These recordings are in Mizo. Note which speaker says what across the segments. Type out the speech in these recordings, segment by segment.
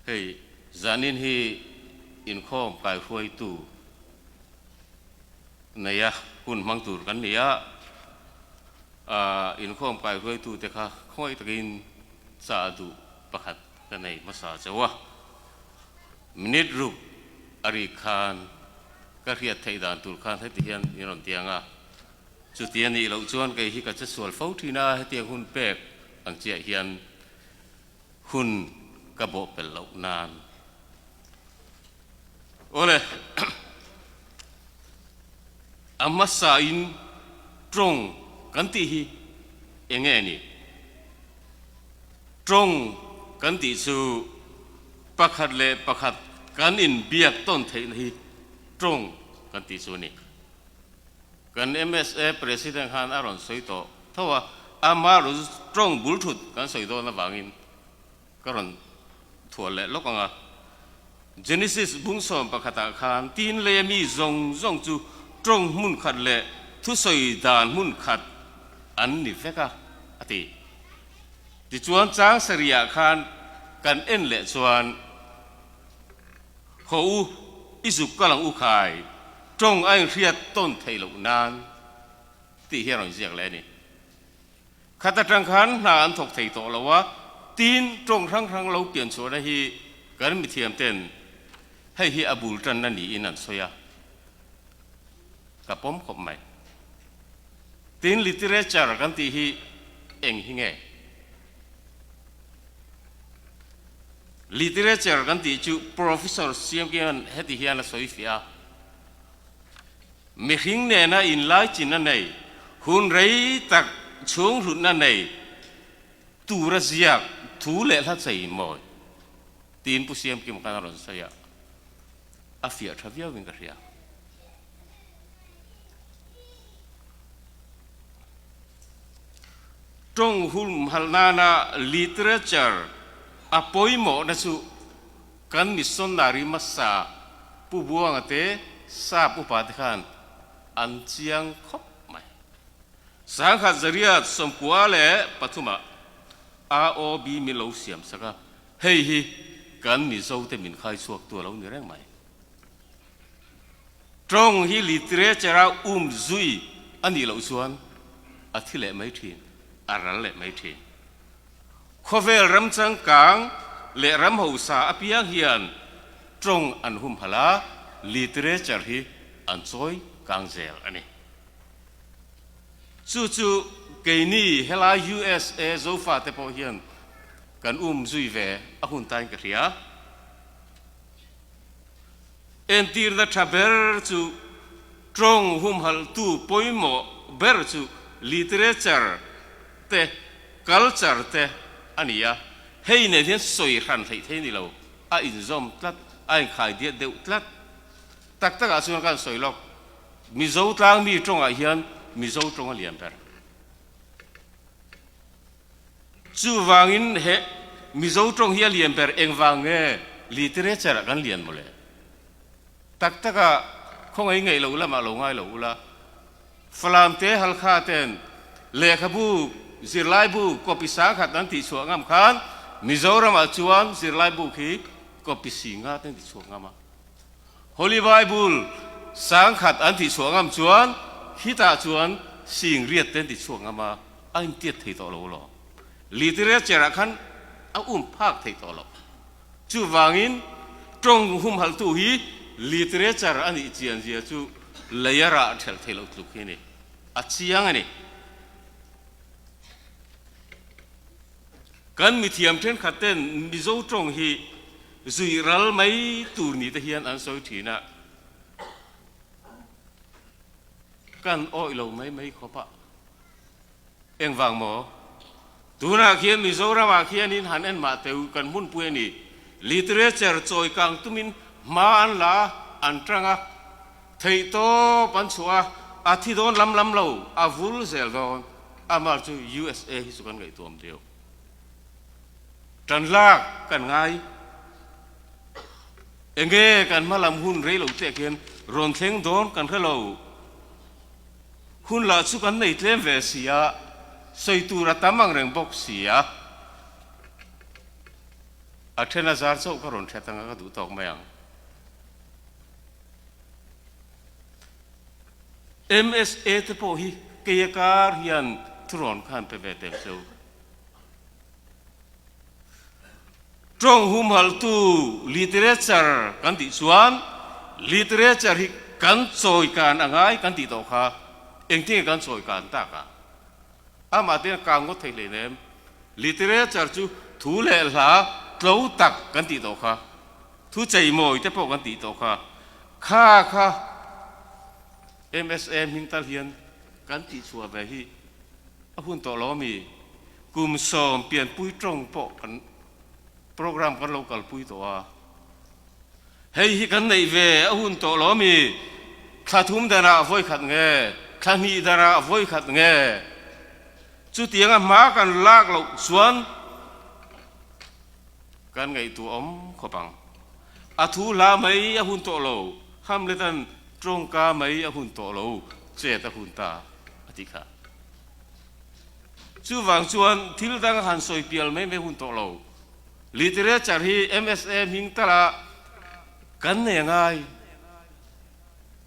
Speaker 1: Hei zanin hi inkhawm kaihruaitu neia hun hmang tur kan ni a, inkhawm kaihruaitute kha khawngaih takin cha duh pakhat ka nei hmasa chauh a. Minute ruk a rik khan ka hriat theih dan tur khan heti hian in rawn tiang a, chuti a nih loh chuan kei hi ka che sual fo thin a, hetiang hun pek ang chiah hian hun ka bawh pelh loh nan. Awle, a hmasa in tawng kan tih hi eng nge ni? Tawng kan tih chu pakhat leh pakhat kan inbiak tawn theihna hi tawng kan tih chu a ni. Kan MSA President khan a rawn sawi tawh tho a, ama rawn tawng bul thut kan sawi dawn avangin ka rawn thual leh lawk ang a. Genesis bungsawm pakhatah khan tin leia mi zawng zawng chu tawng hmun khat leh thusawi dan hmun khat an ni vek a, a ti. Tichuan chang sarihah khan kan en leh chuan Haw u, i zuk kal ang u khai, tawng a inhriat tawn theih loh nan tih hi a rawn ziak leh a ni. Khat atang khan hna an thawk thei tawh lo a, tin tawng hrang hrang lo pian chhuahna hi kan mithiam ten hei hi a bul tanna niin an sawi a, ka pawm khawp mai. Tin literature kan tih hi eng hi nge? Literature kan tih chu Professor Siamkia'n heti hian a sawi fiah a, Mihring nena inlaichinna nei, hun rei tak chhung hlutna nei tura ziak thu leh hla chei mawi tiin Pu Siamkim khan a rawn sawi a, a fiah tha viauin ka hria. Tawng humhalh nana literature a pawimawhna chu kan missionary hmasa Pu Buanga te sap upa te khan an chiang khawp mai. Sangkhat Zariat 93 ah AOB min lo siam sak a, hei hi kan Mizo te min khai chhuak tu a lo ni reng mai. Tawng hi literature a um zui a nih loh chuan a thi leh mai thin, a ral leh mai thin. Khawvel ram changkang leh ram hausa apiang hian tawng an humhalh a, literature hi an chawi kang zel a ni. Chu chu keini helai USA Zofate pawh hian kan um zui ve a hun tain ka hria. Entirna tha ber chu tawng humhalhtu pawimawh ber chu literature te, culture te a ni a, hei nen hian sawi hran hleih thei ni lo, a inzawm tlat, a inkhai diat deuh tlat. Tak takah chuan kan sawi lawk, Mizo tlangmi tawngah hian Mizo tawng a lian ber. Chuvangin he Mizo tawng hi a lian ber engvang nge literature ah kan lian mawle? Tak tak a khawngaih ngaih loh lamah lo ngai lo ula, Falam te Halkha ten lehkhabu zirlaibu copy 10,000 an tihchhuah ngam khan Mizoramah chuan zirlaibu khi copy 50 te an tichhuak ngam a. Holy Bible 10,000 an tihchhuah ngam chuan khitah chuan 80,000 te an tichhuak ngam a, a intiat thei tawh lo lo. Literature ah khan a um phak thei tawh lo. Chuvangin tawng humhalhtu hi literature a nih chian zia chu lei a rah thelh thei loh tluk hi a ni. A chiang a ni. Kan mithiam thenkhat ten Mizo tawng hi zui ral mai tur ni te hian an sawi thin a, kan awih lo mai mai khawp a. Engvang maw? Tunah khian Mizoramah khianin han en mah teu kan hmunpui a ni. Literature chawi kang tumin hma an la a, an tang a, theihtawp an chhuah a, a thi dawn lam lam lo, a vul zel dawn. Amah chu USA hi chu kan ngaihtuam deuh. Tan lak kan ngai. Enge kan hma lam hun rei lo teh khian rawn thleng dawn kan hre lo. Hun lah chu kan nei tlem ve si a, sawi tur a tam ang reng bawk si a. A then a zar chauh ka rawn hret anga ka duh tawk mai ang. MSA te pawh hi kei a kar hian thurawn khan pe ve teng cheu. Tawng humhaltu literature kan tih chuan literature hi kan chawi kan a ngai kan tih tawh kha engtin nge kan chawi kan tak a? Amah te hian kang ngawt thei hleinem. Literature chu thu leh hla tlo tak kan tih tawh kha, thu cheimawi te pawh kan tih tawh kha, kha kha MSA hming tal hian kan tihchhuah ve hi a hun tawh lo ami? Kum sawm pianpui tawng pawh kan program kan lo kalpui tawh a, hei hi kan neih ve a hun tawh lo ami? Thla thum danah vawikhat nge, thla hnih danah vawikhat nge? Chutianga hma kan lak loh chuan kan ngaihtuah awm khawp ang. A thu hla mai a hun tawh lo, Hamlet-a'n tawngka mai a hun tawh lo, chet a hun ta a ti kha. Chuvang chuan thil dang han sawi pial mai mai hun tawh lo. Literature hi MSA hming tala kan nei a ngai.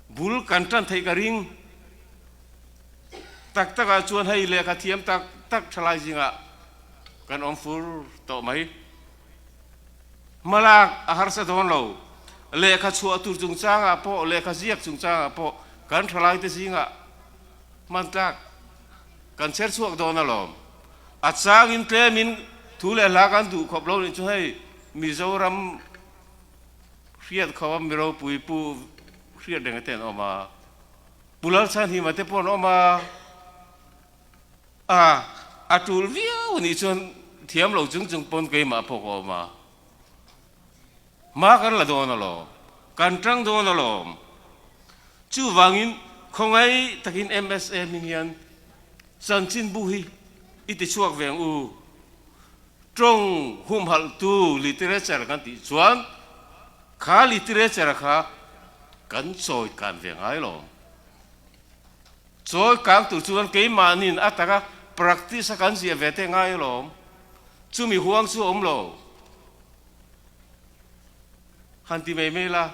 Speaker 1: Bul kan tan theih ka ring. Tak takah chuan hei lehkha thiam tak tak thalai zingah kan awm fur tawh mai. Hmalak a harsa dawn lo. Lehkha chhuah tur chungchangah pawh, lehkha ziak chungchangah pawh kan thalaite zingah hman tlak kan chher chhuak dawn alawm. A changin tlemin thu leh hla kan duh khawp lo nih chu hei Mizoram hriat khawpa mi ropui pu hriat reng te an awm a, Pu Lalchhanhima te pawh an awm a, a a tul viau anih chuan thiam lo chung chung pawn keimah pawh ka awm a, hma kan la dawn alawm, kan tang dawn alawm. Chuvangin khawngaih takin MSA hming hian chanchinbu hi i ti chhuak ve ang u. Tawng humhalhtu literature kan tih chuan kha literature kha kan chawi kan ve ngai lo. Chawi kang tur chuan keimahnin a taka practice a kan ziah ve te ngai alawm. Chumi huang chu a awm lo. Han ti mai mai la,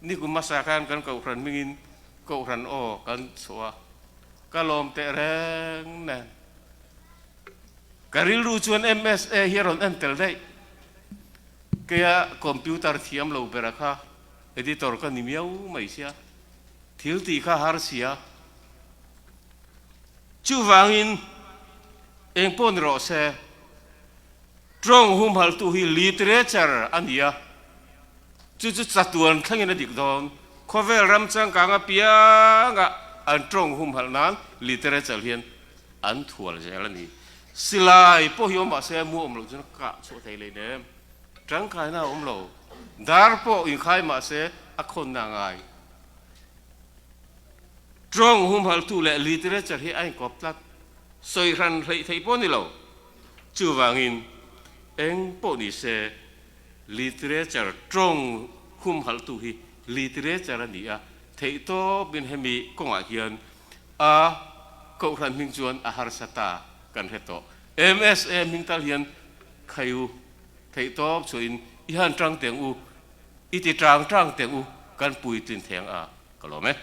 Speaker 1: nikum hmasa khan kan Kohhran hmingin Kohhran aw kan chhuah a, ka lawm teh reng nen. Ka rilru chuan MSA hi a rawn en tel daih. Keia computer thiam lo bera kha editor ka ni miau mai sia, thil tih kha har sia. Chuvangin eng pawh ni rawh se. Tawng humhaltu hi literature a ni a, chu chu chatuan thlengin a dik dawn. Khawvel ram changkang apianga an tawng humhalh nan literature hian an thual zel a ni. Silai pawh hi awm mahse mu awm loh chuan kah chhuah thei lei nem. Tangkaina a awm lo. Dar pawh inkhai mahse a khawnna a ngai. Tawng humhalhtu leh literature hi a inkawp tlat. Sawi hran hleih theih pawh a ni lo. Chuvangin, eng pawh ni se, literature tawng humhalhtu hi literature a ni a, theihtawpin hemi kawngah hian a Kohhran hming chuan a harsa ta kan hre tawh. MSA hming tal hian khai u, theihtawp chhuahin i han tang teng u, i ti tang tang teng u, kan puitlin theng a, ka lawm e.